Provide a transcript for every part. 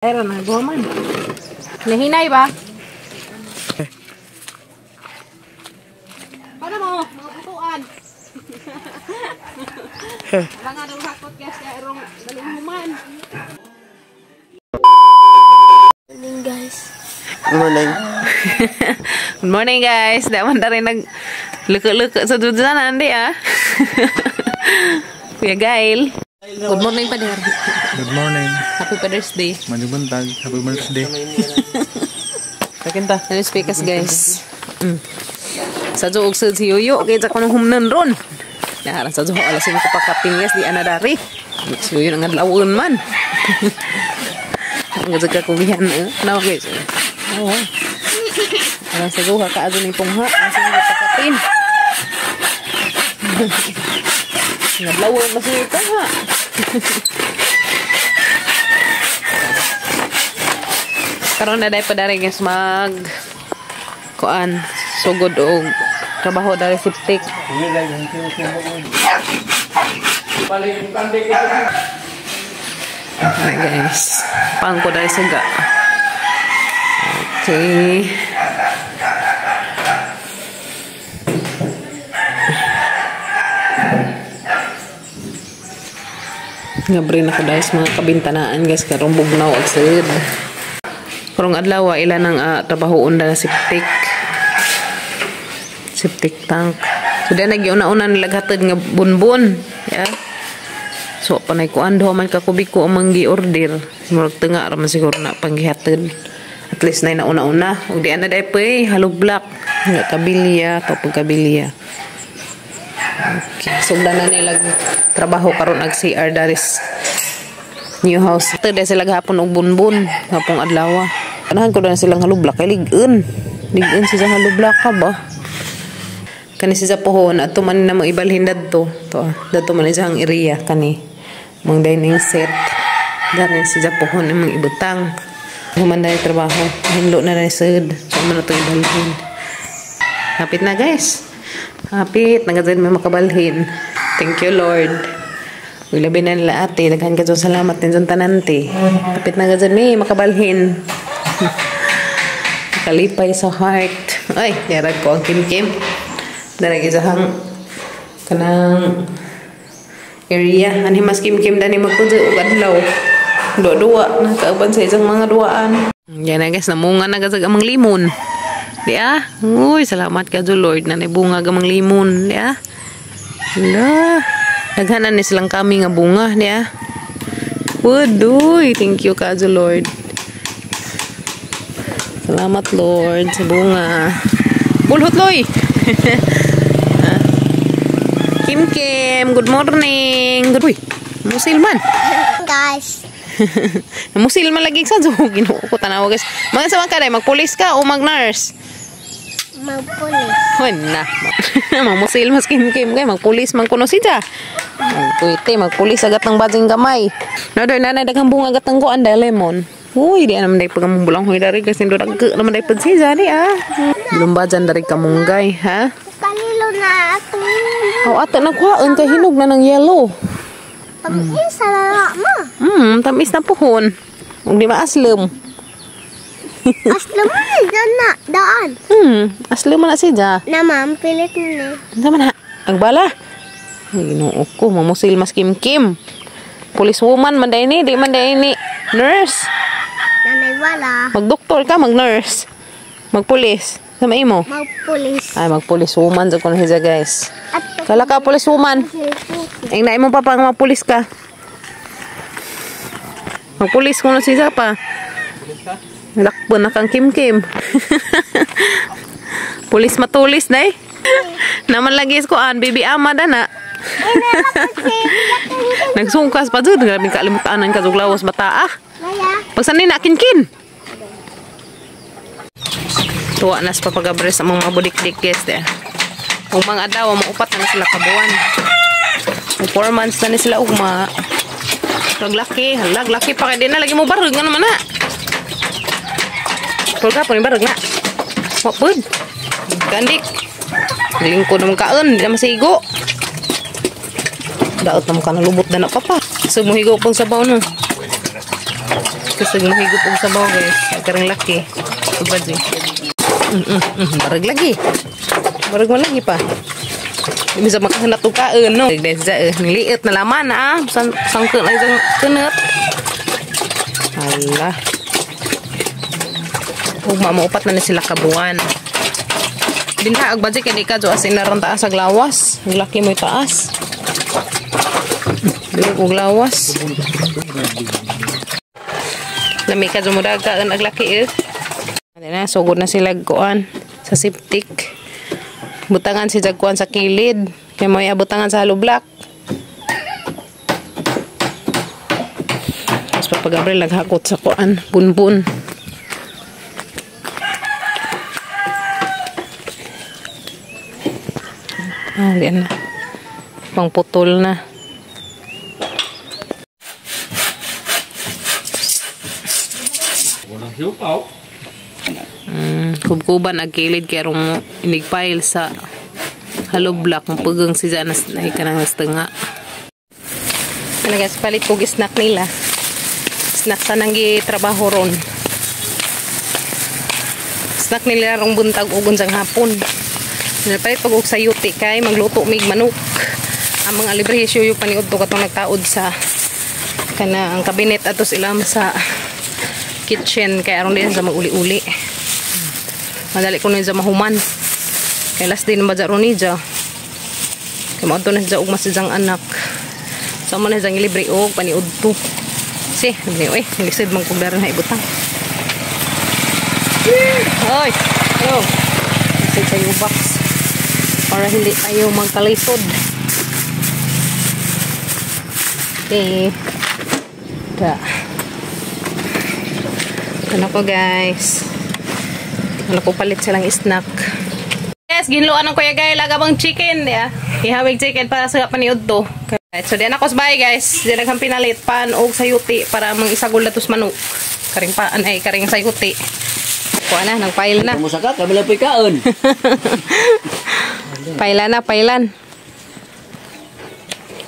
Pero na man. Nahinay ba? Para mo, mga putuan. Wala nga daw hakot guys, kaya erong daling human. Morning guys. Good morning. Good morning guys. Di man rin nag luko-luko sa dudzanan di ah. Kuya Gail. Good morning pa der. Good morning. Happy Father's Day. Maayong buntag. Happy Mother's Day. Sakin ta. Ano speakers guys. Sa og sa si Yoyo kay sa kanong humnan ron. Naharan sa alas 5 pa kapin guys di ana dari. Si Yoyo nga adlawon man. Ang gazag ka kugihan na guys. Oo. Alas sa duha ka adto ning pungha, alas 5 pa kapin. Ngadlawon mas ni pungha. Karon na dai pa dari guys mag kuan sugod og trabaho dari septic. Alright guys, pangko dari suga. Okay. Ngabri na ko guys mga kabintanaan guys karong bugnaw ag sud. Karong adlaw ila nang trabahoon na septic. Septic tank. So di nagiuna-una nila gatid nga bunbon, ya. So panay kuan duha man ka kubiko ang gi-order. Murag tunga ra man siguro na panggihatid. At least na nauna-una. Ug di ana dai pay hollow block nga kabilya to pagkabilya. Okay, so na nila trabaho karon ag CR daris new house. Ito dai sila gahapon og bunbon hapong adlaw. Anahan ko na silang hollow block kay lig-un. Lig-un sila hollow block ka ba? Kani siya pohon ato man na maibalhin dadto. To dadto man isang area kani. Mang dining set. Dani siya pohon imong ibutang. Human dai trabaho. Hinlo na rin sud. So man to ibalhin. Hapit na guys. Hapit nagazid may makabalhin. Thank you Lord. Uy labi na nila ate, daghan ka salamat din sa tanante. Hapit na gazid may makabalhin. Kalipay sa heart. Ay, yarag ko ang kimkim. Darag isahang kanang area ani mas kimkim dani magpudyo og adlaw. Duwa-duwa na kauban sa isang mga duwaan. Yan na guys, namunga na gazag amang limon. Di ah. Uy, salamat ka do Lord na naibunga gamang limon, di ah. Hala. Daghanan ni silang kami nga bunga, di ah. Wuduy, thank you ka do Lord. Salamat Lord sa bunga. Bulhot loy. Kim Kim, good morning. Good. Uy, musilman. Guys. Musilman lagi sa Ginoo ko tanawa guys. Mga sa man ka day, magpulis ka o mag-nurse? Magpulis. Hoy na. Mamusil mas Kim Kim kay magpulis man kuno siya. Magpuite, magpulis agat ng bading gamay. No doy nanay daghang bunga agat ng kuan dai lemon. Uy, di naman day pagamubulang hoy dari kasi do dagko naman day pud siya di ah. Lumbajan dari kamunggay, ha? Kalilo na ato. Oh, ate nagkuhaan kay hinog na ng yellow. Tamis na na mo. Tamis na puhon. Ug di maaslom. Aslom na na daan. Aslom na siya. Na ma'am, pilit na ni. Unsa man ha? Agbala. Ginoo ko, mamusil mas Kim Kim. Police woman man day ni, di man day ni nurse. Nanay wala. Magdoktor ka, mag-nurse. Magpulis. Sama imo? Magpulis. Ay, magpulis woman jud kuno siya guys. Kala ka police woman. Ay na imo papa nga magpulis ka. Magpulis kuno siya pa. Lakpo na kang Kim Kim. Pulis matulis day. Naman lagi ko an baby ama dana. Nagsungkas pa jud, grabe kalimutanan ka jud lawas bata ah. Pagsanin na kinkin. Tuwa na sa papagabres ang mga budikdik guys there. Kung mga adlaw, maupat na sila kabuan. 4 months na ni sila ugma. Raglaki, halag laki pa kay di na lagi mo barog nga naman na. Tulga po ni barog na. Wa pud. Gandik. Lingkod naman kaon, di na masigo. Daot naman ka nalubot na na papa. So muhigo pong sabaw no. Kasi mahigop og sabaw guys. Karang laki. Ubad eh. Barag lagi. Barag man lagi pa. Di bisa makahanap og kaon no. Guys, niliit na laman ah. Sangkot na isang kunot. Hala. Ugma mo upat na ni sila kabuan. Dinha ag budget kay di ka jo as in naron taas ag lawas. Ang laki mo taas. Dili og lawas. Lami ka jo mudag kaon ag laki eh. Na sugod na sila kuan sa septic. Butangan si jag kuan sa kilid. Kay moy abutangan sa hollow block. Tapos Papa Gabriel naghakot sa kuan, bunbun. Ah, di na. Pangputol na. Kubkuban ang kilid kaya rong inigpile sa hollow block. Mapugang si Jana na ikanang nastenga. Ano guys, palit kog snack nila. Snack sa nang gitrabaho ron. Snack nila rong buntag ug unsang hapon. Palit pag og sayuti kay magluto mig manok. Ang mga libre yung paniud to katong nagtaod sa kana ang kabinet atos ilam sa kitchen kay aron din sa maguli-uli. Madali ko nun sa mahuman. Kay last day na ba ron niya. Kay maadto na siya og masijang anak. So man na siyang libre og paniud to. Si, ni oy, lisod man kog na ibutang. Oy, hello. Lisod sa box. Para hindi tayo magkalisod. Okay. Da. Ano ko guys? Ano ko palit silang snack. Yes, ginluan ng Kuya Guy lagabang chicken ya. Ihawig chicken para sa paniud to. Okay. So diyan ako sa bahay guys. Diyan naghang pinalit pan og sayuti para mang isagol datos manok. Karing paan ay karing sayuti. Kuha na nang pile na. Kumusta ka? Kami lang po'y kaon. Pailan na, pailan.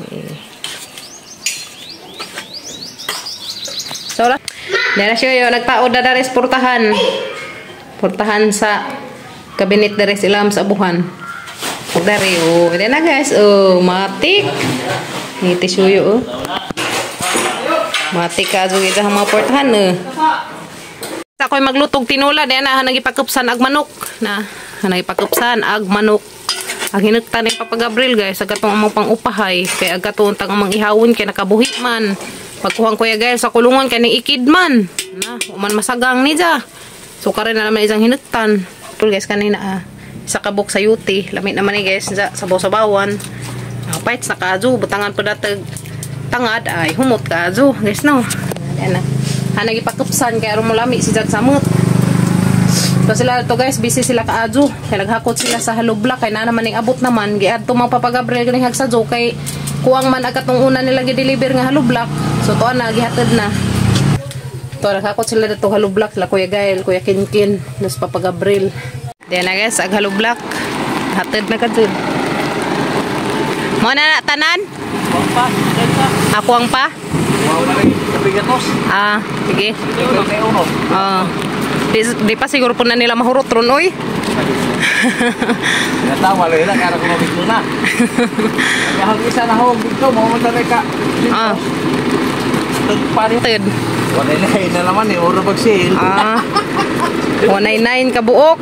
Okay. So, dara siya yo nagtaod na dares portahan. Portahan sa kabinet dares ilam sa abuhan. Dari oh, dili na guys. Oh, matik. Ngiti suyo oh. Matik ka jud ang mga portahan eh. Sa ako'y maglutog tinula diyan na nagipakupsan ag manok na nagipakupsan ag manok. Ang hinugtan ni Papa Gabriel guys, ag katong among pangupahay kay ag katong tang among ihawon kay nakabuhi man. Pagkuhang Kuya Gael sa kulungon kay ning ikid man. Na, uman masagang ni ja. So karon na naman isang hinugtan. Tul guys kanina isa ka buk sayuti. Lami naman ni guys sa sabaw-sabawan. Paits na kaadyo butangan po datag tangad ay humot kaadyo guys no. Ayan na. Hanag ipakupsan kay aron mo lami si jag samot. So sila to guys, busy sila kaadyo. Kay naghakot sila sa hollow block kay na naman ning abot naman giadto mang Papa Gabriel ganing hagsadyo kay kuwang man agad tong una nila gi-deliver nga hollow block. So to na gihatod na. To naghakot sila dito hollow block sila Kuya Gael, Kuya Kinkin, nas Papa Gabriel. Diyan na guys, ag hollow block. Hatod na kadto. Mo na tanan? Ako ang pa? Ah, sige. Ah. Di pa siguro po na nila mahurot ron, oy. Natawa lang kara ko mabigto na. Ang isa na hog dito, mo man ka. Ah. Tagpari. 199 na naman eh, oro pag sale. Ah. 199 ka buok.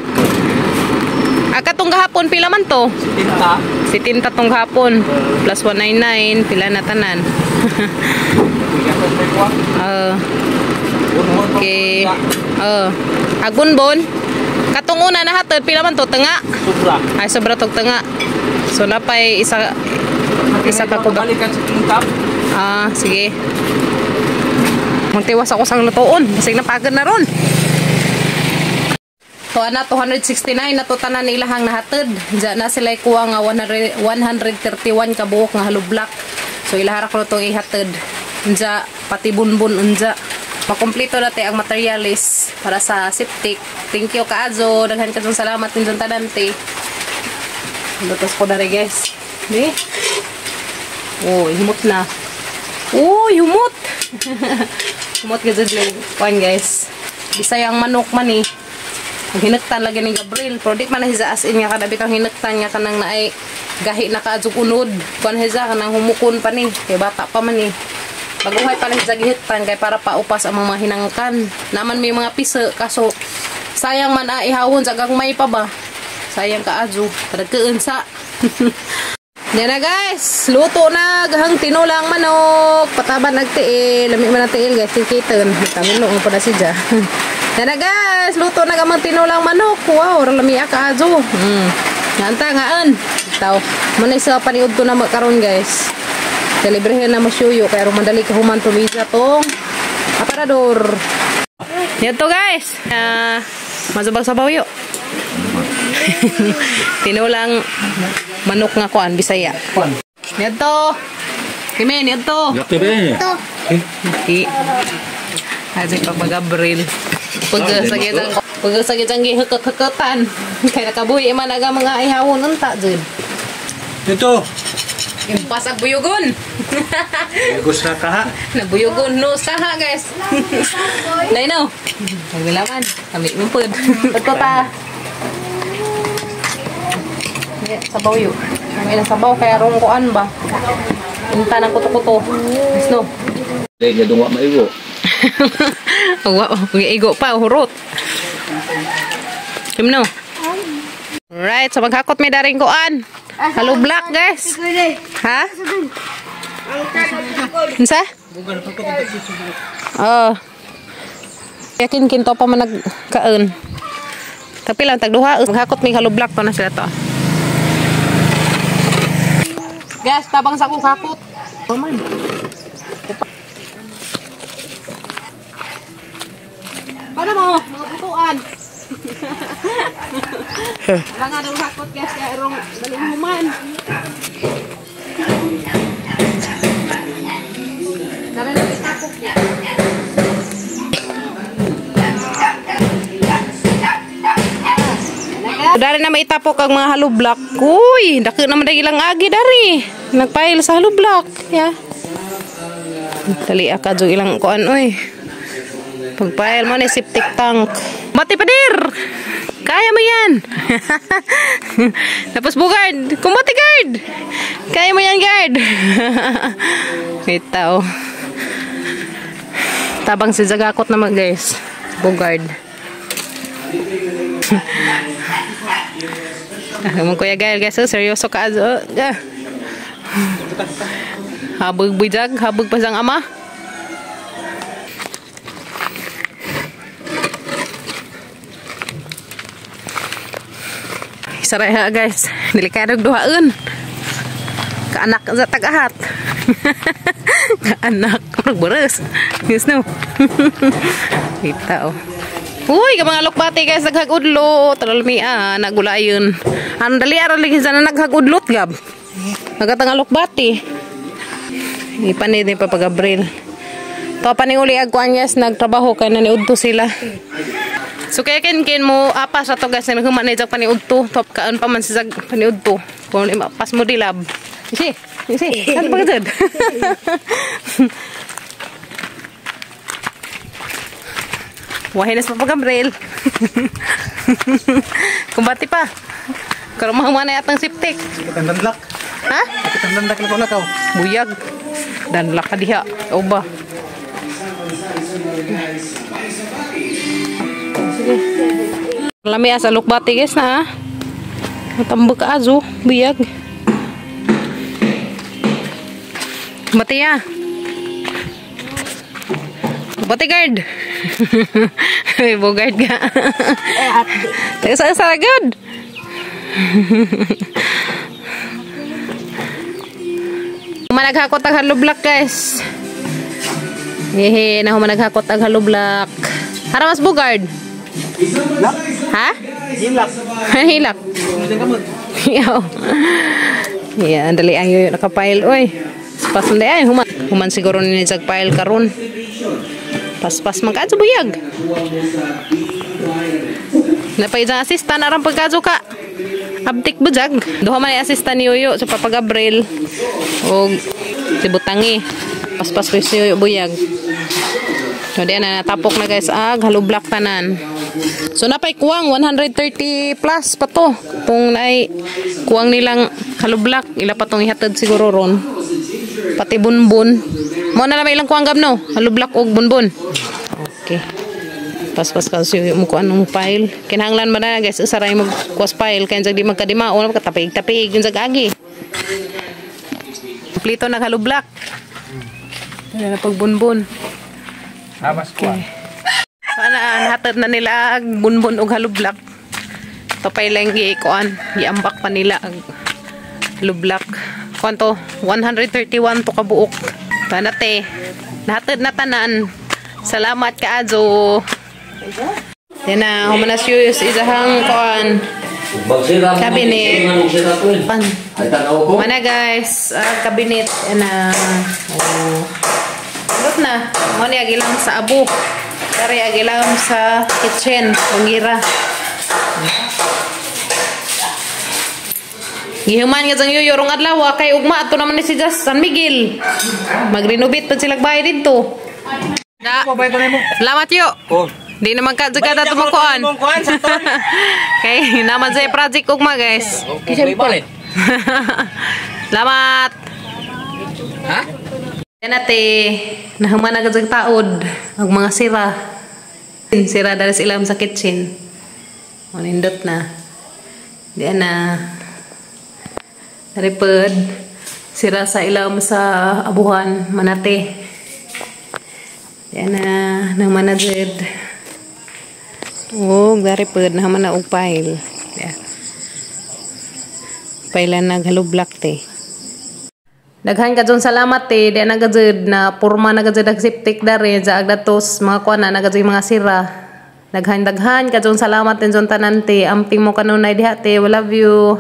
Ah, katong gahapon pila man to? 70. 70 tong gahapon plus 199 pila na tanan. Okay. Agbonbon. Katong una nahatod pila man to tanga? Sobra. Ay sobra tog tanga. So napay isa ka kubak. Balikan sa tingkap. Ah, sige. Magtiwas ako sang lutoon. Basig napagod na ron. To ana 269 na to tanan ilahang nahatod. Diyan na sila kuha nga 131 ka buok nga hollow block. So ilahara ko tong ihatod. Unja pati bunbun unja. Makumpleto nate ang materialis para sa septic. Thank you kaazo. Daghan kayong salamat ninyong tanan te. Lutos ko dere guys. Di? Oh, humot na. Oh, humot. Kumot ka dyan kuan guys. Bisayang manok man eh. Ang hinagtan lagi ni Gabriel. Pero di man na hiza as in nga kada bitang hinagtan nga kanang naay gahi na kaadjog unod. Kuan hiza kanang humukon pa ni. Kay bata pa man eh. Baguhay pa na hiza gihittan kay para paupas ang mga hinangkan. Naman may mga piso kaso sayang man ihawon sa gagmay pa ba. Sayang kaadjo. Kadagkaan sa. Yan na guys, luto na gahang tinulang manok. Pataban nagtiil, lami man ang tiil guys, tikitan. Tamilo mo pa na siya. Yan na guys, luto na gamang tinulang manok. Wow, lami ka ajo. Nganta ngaan. Taw, manay sa paniud ko na magkaroon guys. Celebrehin na masyuyo kaya madali ka human tumisa tong aparador. Yan to guys. Mazubag sabaw yo. Tinulang manok nga kuan Bisaya. Ngadto. Kime ngadto. Ngadto. Okay. Haji pa Gabriel. Pag ang gihukot-hukotan. Kay nakabuhi man aga mga ihawon unta jud. Dito. Impas ag buyugon. Buyugos na kaha. Nabuyugon no saha guys. Dai no. Pagbilaman, kami mo pud. Ito ta. Sabaw yun. Ang ilang sabaw, kaya rongkoan ba? Inta ng kuto-kuto. Yes, no? Dahil niya dungwa maigo. Igo pa, hurot. Kim no? Alright, so maghakot may daring kuan. Hello black, guys. Ha? Unsa? Oh. Yakin kinto pa man nagkaon. Tapi lang tagduha, maghakot may hello black to na sila to. Guys, tabang sa akong hakot. Oh man. Paano mo? Mga putuan. Wala nga daw hakot guys, kaya erong daling human. Dara na itapok niya. Dari na maitapok ang mga hollow block. Uy, dako naman dahil ilang agi dari. Nagpile sa hollow block. Ya. Dali ka jud ilang kuan oy. Pagpile mo ni septic tank. Mati padir. Kaya mo yan. Tapos bugard, kumati guard. Kaya mo yan guard. Itaw. Tabang si Zagakot naman guys. Bugard. Mong Kuya Gael guys, oh, seryoso ka. Oh, yeah. Habog bijag, habog pa sang ama. Saray ha guys, dili kay duhaon. Kaanak sa tag-ahat. Kaanak murag buras. Yes no. Kita oh. Uy, ka mga lukbati guys, naghagudlo. Talalmi ah, nagulayon. Ang dali aral lagi sana naghagudlot gab. Nagatang lukbati. Ipanid ni Papa Gabriel. To pa ni uli agkuan guys, nagtrabaho kay na niudto sila. So kaya kin mo apas ato guys, naghuman ni jag paniudto. Top kaon pa man si jag paniudto. Kung pas mo dilab. Isi, isi, kan pa gud. Wahin na sa Papa Gabriel. Kumbati pa. Karon mahuman na atang septic. Sakit ang danlak. Ha? Sakit ang danlak na lakaw. Buyag. Danlak ka diha. O ba? Sige. Lami asa lukbati guys na. Matambag ka azo. Buyag. Bati ya. Bati guard. May bogard ka. Eh, sa sa good. Managhakot ang hollow block guys. Hehe, na managhakot ang hollow block. Hara mas bugard. Ha? Hilak. Hilak. Yo. Yeah, dali ayo nakapile oy. Pas ay human. Human siguro ni jag pile karon. Paspas man kadto buyag. Napay isang assistant aron pagkadto ka. Abtik bujag. Duha man ay assistant ni Yoyo sa Papa Gabriel og si Butangi. Paspas ko si Yoyo buyag. So di na natapok na, guys, ag hollow block tanan. So napay kuwang 130 plus pa to. Kung naay kuwang nilang hollow block, ila pa tong ihatod siguro ron. Pati bunbun. Mo na lang may ilang kuwang gab, no? Hollow block og bunbun. Okay. Paspas ka siya mo kuan ng file. Kinahanglan ba na, guys, usa ra mo kuwas file kay di magkadimao na katapig-tapig yun sa agi. Kompleto na hollow block. Wala na pagbunbun. Amas ko. Okay. Sana nahatod na nila ang bunbun og hollow block. Tapay lang gi kuan, giambak pa nila ang hollow block. Kuan to, 131 to kabuok. Sana te, nahatod na tanan. Salamat kaayo. Yan na, human na siya isahang kuan. Cabinet. Pan. Mana, guys, cabinet yan na. Oh. Lot na. Mo ni agilang sa abo. Dari agilang sa kitchen, pangira. Gihuman nga sang yuyo rong adlaw kay ugma ato naman ni si Jas San Miguel. Magrenovate pa sila bahay dito. Da. Salamat yo. Oh. Di naman ka jud ka mo kuan. Kuan sa ton. Kay naman sa project ugma, guys. Okay, balik. Salamat. Ha? Yan ate, nahuman na gud taod og mga sira. Sira dali sa ilam sa kitchen. Manindot na. Di na. Naripod. Sira sa ilam sa abuhan, manate. Di na, nang manajed. Oh, dari pod naman na og file. Yeah. File nag hollow block te. Daghan ka dyan salamat te, di na gajud na purma na gajud ang septic dare sa agdatos mga kuan na nagajud mga sira. Daghan daghan ka dyan salamat din dyan tanan te. Amping mo kanunay diha te. We love you.